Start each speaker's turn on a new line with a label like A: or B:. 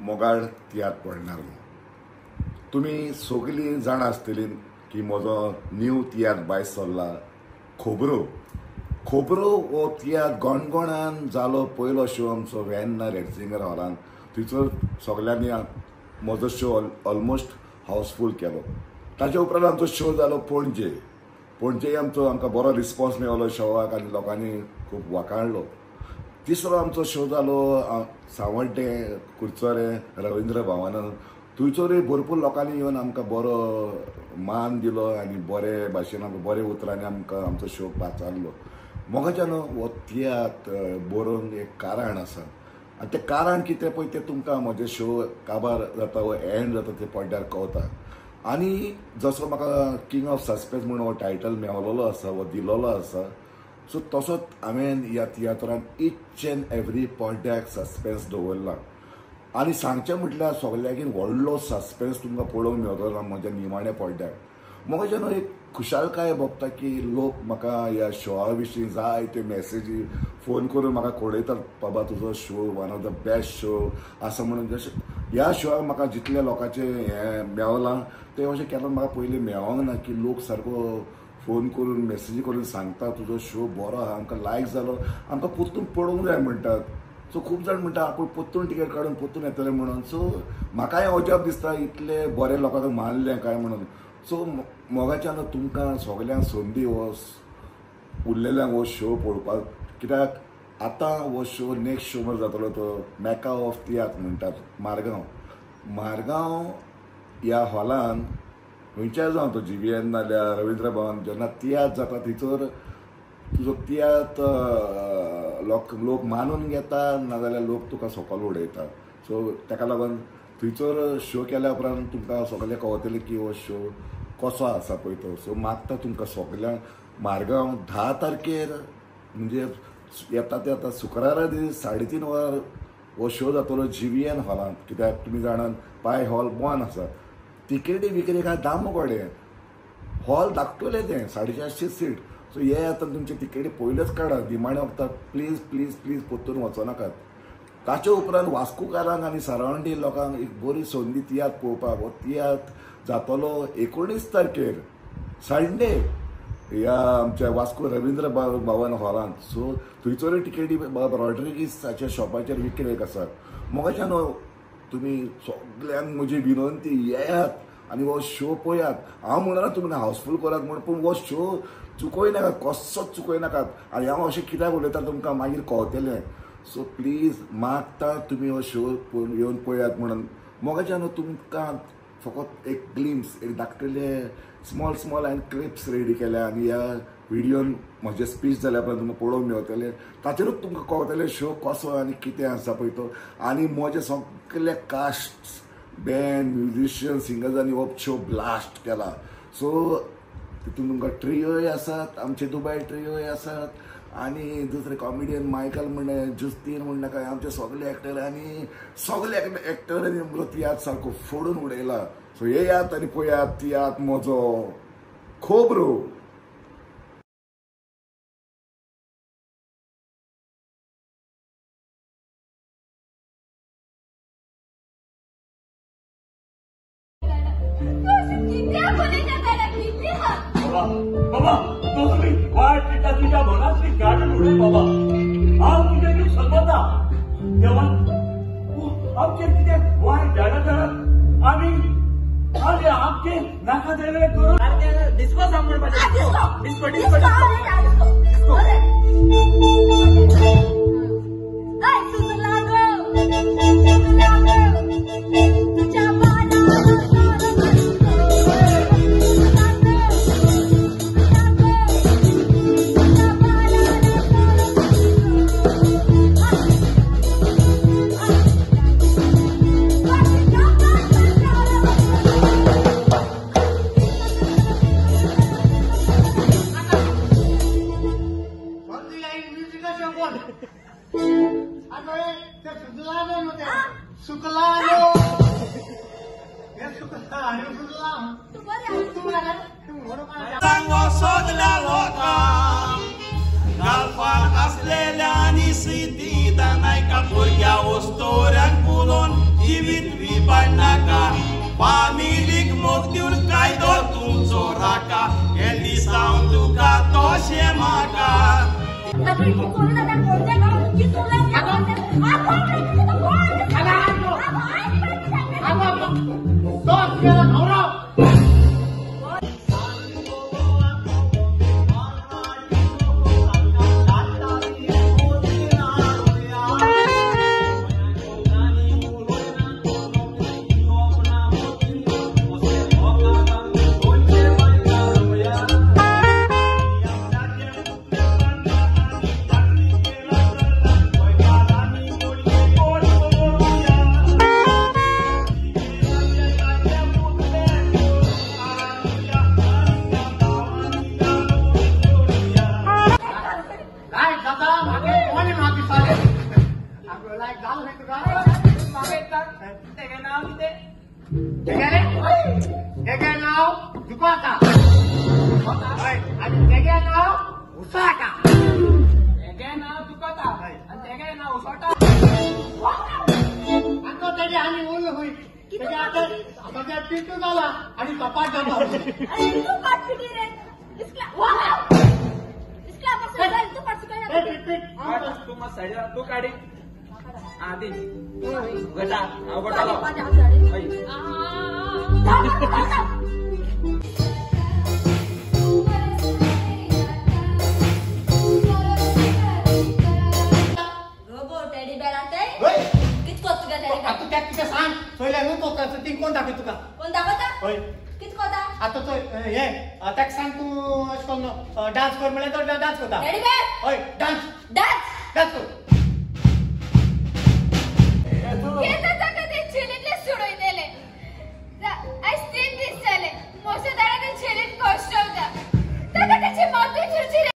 A: मोगाळ तियात्र पडणार न्हू. तुमी सगळीं जाणां आसतलीं की म्हजो न्यू तियात्र भायर सरला खबरो. खबरो हो तियात्र गणगणान जालो पयलो शो आमचो वेन्ना रेडसिंगर हॉलान. थंयसर सगल्यांनी म्हजो शो ऑलमोस्ट हावसफूल केलो. ताच्या उपरांत आमचो शो जालो पणजे. पणजे आमचो आमकां बरो रिस्पॉन्स मेळलो शोवाक आनी लोकांनी खूब वाखाणलो. तिसरो आमचो शो जालो सांवड्डें कुडचोरें रविंद्र भवनान. थंयसरूय भरपूर लोकांनी येवन आमकां बरो मान दिलो आनी बरे भाशेन आमकां बरे उतरांनी आमकां आमचो शो पाचारलो. मोगाच्यान हो तियात्र बरोवंक एक कारण आसा आनी तें कारण कितें पळय तें तुमकां म्हजें शो काबार जाता वो एंड जाता तें पड्ड्यार कवता. आनी जसो म्हाका किंग ऑफ सस्पेन्स म्हणून हो टायटल मेवलेलो आसा वो दिलोलो आसा, सो तसोच हांवें ह्या तियात्रान इच एंड एवरी पड्ड्याक सस्पेन्स दवरला. आनी सांगचें म्हटल्यार सगल्यांकीन व्हडलो सस्पेन्स तुमकां पळोवंक मेळटलो म्हज्या निमाण्या पड्ड्याक. म्हाका जेन्ना एक खुशालकाय भोगता की लोक म्हाका ह्या शोआ विशीं जाय त्यो मॅसेजी फोन करून म्हाका कळयतात, बाबा तुजो show one of the best show आसा म्हणून. जशें ह्या शोआक म्हाका जितल्या लोकांचें हें मेवलां तें अशें केन्ना म्हाका पयलीं मेवोंक ना की लोक सारको फोन करून मॅसेजी करून सांगता तुजो शो बरो आहा, आमकां लायक जालो, आमकां परतून पळोवंक जाय म्हणटात. सो खूब जाण म्हणटा आपूण परतून टिकेट काडून परतून येतले म्हणून. सो म्हाकाय अजाप दिसता इतले बरे लोकांक मानलें काय म्हणून. सो मोगाच्यान तुमकां सगल्यांक संदी हो उरलेल्यांक हो शो पळोवपाक, कित्याक आतां हो शो नेक्स्ट शो म्हण जातलो तो मॅका ऑफ तियात्र म्हणटात मारगांव. मारगांव ह्या हॉलान खंयच्याय जावं तो जीव्हीएन नाल्यार रविंद्र भवन जेन्ना तियात्र जाता थंयसर तुजो तियात्र लोक मानून घेता नाजाल्यार लोक तुका सकयल उडयता. सो ताका लागून थंयसर शो केल्या उपरांत तुमकां सगळें कळतलें की हो शो कसो आसा पळय तो. सो मागता तुमकां सगल्यांक मारगांव 10 तारखेर म्हणजे येता ते आतां शुक्रारा दीस 3:30 वरां हो शो जातलो जीव्हीएन हॉलांत. कित्याक तुमी जाणात पाय हॉल बंद आसा, तिकेटी विक्री काय दामो कडेन हॉल धाकटुलें तें 450 सीट. सो हे आतां तुमचे तिकेटी पयल्योच काडा, निमाण्या वखदाक प्लीज प्लीज प्लीज परतून वचोनाकात. ताचे उपरांत वास्कोकारांक आनी सरावंडींग लोकांक एक बरी संदी तियात्र पळोवपाक. हो तियात्र जातलो 19 तारखेर संडे ह्या आमच्या वास्को रविंद्र भवन हॉलांत. सो थंयसरूय तिकेटी बाब रॉड्रिगीसाच्या शॉपाचेर विक्रेक आसात. मोगाच्यान तुमी सगल्यांक म्हजी विनंती येयात आनी हो शो पळयात. हांव म्हणना तुमी हावसफूल करात म्हूण, पूण हो शो चुकोय नाकात, कसोच चुकोय नाकात. आनी हांव अशें कित्याक उलयता तुमकां मागीर कळतलें. सो प्लीज मागता तुमी हो शो येवन पळयात म्हणून. मोगाच्यान तुमकां फकत एक ग्लिम्स एक धाकटुले स्मॉल स्मॉल हांवें क्लिप्स रेडी केल्या आनी ह्या व्हिडियोन म्हजें स्पीच जाल्या उपरांत तुमकां पळोवंक मेळटलें. ताचेरूच तुमकां कळटलें शो कसो आनी कितें आसा पळय तो. आनी म्हजे सगळे कास्ट बँड म्युजिशियन सिंगर्सांनी हो शो ब्लास्ट केला. सो तितून तुमकां ट्रियोय आसात, आमचे दुबाय ट्रियोय आसात आनी दुसरे कॉमेडियन मायकल म्हणटा, जुस्तीन म्हणटा काय आमचे सगळे एक्टर आनी सगळे एक्टरांनी आमचो तियात्र सारको फोडून उडयला. सो येयात आनी पळयात तियात्र म्हजो खबरो.
B: बाबा तसली वाट दिता तुज्या मनांतली गाडी म्हणून बाबा हांव तुजें न्हू सांगता देवा आमचेर कितें वायट जाणा जाणा आमी आनी आमचें नाका देवे करून
C: डिस्को सांग म्हणपाचें. Disco disco disco
B: असलेल्या आणि सिद्धी नायका भुरग्या वस्तोऱ्यांक उलोवन जिवीत
D: फामिलीक मोग दिवन कायदो तुमचो राका हे दिसावन तुका तशें म्हाका.
E: डांस कर म्हणल्यार तो डांस करता. हय डांस डांस डांस कर.